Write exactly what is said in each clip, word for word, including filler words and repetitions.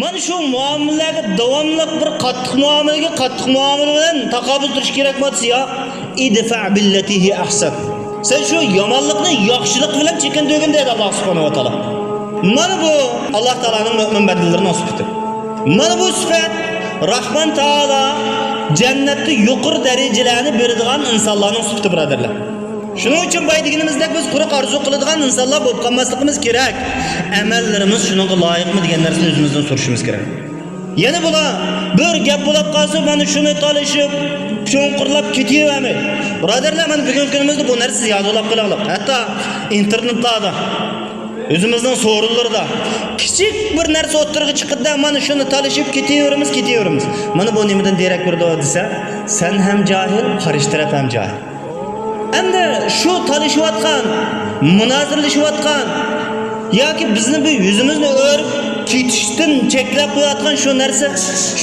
مانا شۇ مۇئامىلىلەرگە داۋاملىق بىر قاتتىق مۇئامىلىگە قاتتىق مۇئامىلە بىلەن تاقابىل تۇرۇش كېرەكمۇ دېسە، ياق. ئىدفەئ بىللەتى ھىيە ئەھسەن. سەن شۇ يامانلىقنى ياخشىلىق بىلەن چېكىندۈرگىن دەيدۇ ئاللاھ سۇبھانەھۇ ۋە تائالا. مانا بۇ ئاللاھ تائالانىڭ مۆمىن بەندىلىرىنىڭ سۈپىتى. مانا بۇ سۈپەت راھمان تائالا جەننەتتە يۇقىرى دەرىجىلەرنى بېرىدىغان ئىنسانلارنىڭ سۈپىتى، بۇرادەرلەر. شۇنىڭ ئۈچۈن باي دېگىنىمىزدەك بىز قۇرۇق ئارزۇ قىلىدىغان ئىنسانلار بولۇپ قالماسلىقىمىز كېرەك. ئەمەللىرىمىز شۇنىڭغا لايىقمۇ دېگەن نەرسىنى ئۆزىمىزدىن سورىشىمىز كېرەك. يەنە بۇلار بىر گەپ بولاپ قالسا، مانا شۇنى تالىشىپ، چوڭقۇرلاپ كېتىۋەرمەيدۇ. بۇرادەرلەر، مانا بۈگۈنكى كۈنىمىزدە بۇ نەرسە زىيادە بولاپ قېلىۋاتىدۇ. ھەتتا ئىنتېرنېتلاردا، ئۆزىمىزنىڭ سورۇنلىرىدا كىچىك بىر نەرسە ئوتتۇرىغا چىقىدىدا، مانا شۇنى تالىشىپ كېتىۋېرىمىز، كېتىۋېرىمىز. مانا بۇ نېمىدىن دېرەك بېرىدۇ دېسە، سەن ھەم جاھىل، قارشى تەرەپ ھەم جاھىل. ئەمدى شۇ تالىشىۋاتقان، مۇنازىرىلىشىۋاتقان ياكى بىزنى بىر يۈزىمىزنى ئۆرۈپ كېتىشتىن چەكلەپ قويۇۋاتقان شۇ نەرسە،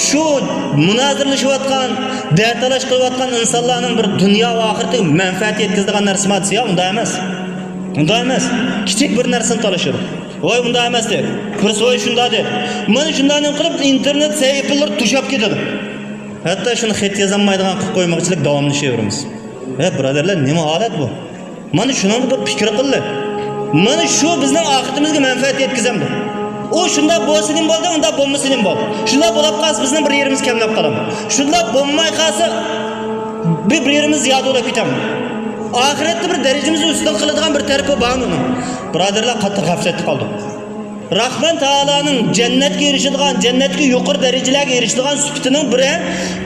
شۇ مۇنازىرىلىشىۋاتقان، دەتالاش قىلىۋاتقان ئىنسانلارنىڭ بىر دۇنيا ۋە ئاخىرەتتىكى مەنپەئەت يەتكۈزىدىغان نەرسىما دېسە، ياق، ئۇنداق ئەمەس. ئۇنداق ئەمەس. كىچىك بىر نەرسىنى تالىشىدۇ. ۋاي، ئۇنداق ئەمەس دەيدۇ. بىرسى ۋاي شۇنداق دەيدۇ. مانا شۇنداق نېمە قىلىپ ئىنتېرنېت سەھىپىلىرى توشاپ كېتىدۇ. ھەتتا شۇنى خەت يازالمايدىغان قىلىپ قويمىغۇچىلىك داۋاملىشىۋېرىمىز. ھە، بۇرادەرلەر، نېمە ھالەت بۇ؟ مانا شۇنىڭغا بىر پىكىر قىلدى. مانا شۇ بىزنىڭ ئاخىرىتىمىزگە مەنپەئەت يەتكۈزەمدۇ؟ ئۇ شۇنداق بولسا نېمە بولدى، ئۇنداق بولمىسا نېمە بولدى؟ شۇنداق بولۇپ قالسا بىزنىڭ بىر يېرىمىز كەملەپ قالامدۇ؟ شۇنداق بولماي قالسا بىر، بىر يېرىمىز زىيادە بولۇپ كېتەمدۇ؟ ئاخىرەتتە بىر دەرىجىمىزنى ئۈستۈن قىلىدىغان بىر تەرىپى بارمۇ ئۇنىڭ؟ بۇرادەرلەر، قاتتىق غەپلەتتە قالدۇق. راھمان تائالانىڭ جەننەتكە ئېرىشىدىغان، جەننەتتىكى يۇقىرى دەرىجىلەرگە ئېرىشىدىغان سۈپىتىنىڭ بىرى،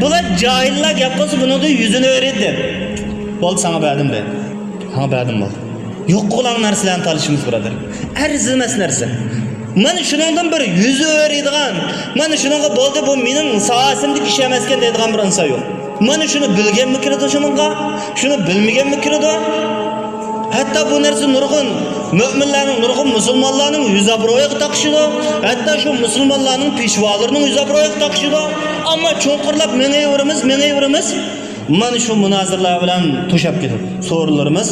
بۇلار جاھىللار گەپ قىلسا، بۇنىڭدىن يۈزىنى ئۆرۈيدۇ. بولدى، ساڭا بەردىم دەيدۇ. ساڭا بەردىم، بولدى. يوق بولغان نەرسىلەرنى تالىشىمىز، بۇرادەر. ئەرزىمەس نەرسە. مانا شۇنىڭدىن بىر يۈزى ئۆرۈيدىغان، مانا شۇنىڭغا بولدى، بۇ مېنىڭ ساھەسىمدىكى ئىش ئەمەسكەن دەيدىغان بىر ئىنسان يوق. مانا شۇنى بىلگەنمۇ كىرىدۇ شۇنىڭغا، شۇنى بىلمىگەنمۇ كىرىدۇ. ھەتتا بۇ نەرسە نۇرغۇن مۆمىنلەرنىڭ، نۇرغۇن مۇسۇلمانلارنىڭ يۈز ئابرۇيىغا تاقىشىدۇ. ھەتتا شۇ مۇسۇلمانلارنىڭ پېشۋالىرىنىڭ يۈز ئابرۇيىغا تاقىشىدۇ. ئەمما چوڭقۇرلاپ مېڭىۋېرىمىز، مېڭىۋېرىمىز. مانا شۇ مۇنازىرىلەر بىلەن توشاپ كېتىدۇ سورۇنلىرىمىز،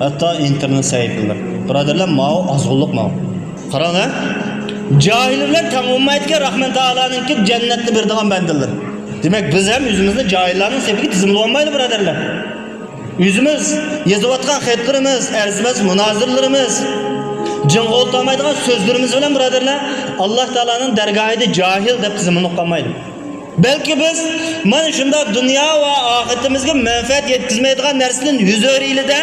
ھەتتا ئىنتېرنېت سەھىپىلىرى. بۇرادەرلەر، ماۋۇ ئازغۇنلۇق ماۋۇ. قاراڭلار، جاھىل بىلەن تەڭ بولمايدىكەن راھمان تائالانىڭكى جەننەتنى بېرىدىغان بەندىلىرى. دېمەك، بىز ھەم ئۆزىمىزنى جاھىللارنىڭ سېپىگە تىزىملىۋالمايلى، بۇرادەرلەر. ئۆزىمىز يېزىۋاتقان خەتلىرىمىز، ئەرزىمەس مۇنازىرىلىرىمىز، جىڭغا ئولتۇرمايدىغان سۆزلىرىمىز بىلەن، بۇرادەرلەر، ئاللاھ تائالانىڭ دەرگاھىدا جاھىل دەپ تىزىملىنىپ قالمايلى. بەلكى بىز مانا شۇنداق دۇنيا ۋە ئاخىرىتىمىزگە مەنپەئەت يەتكۈزمەيدىغان نەرسىدىن يۈز ئۆرۈيلى-دە،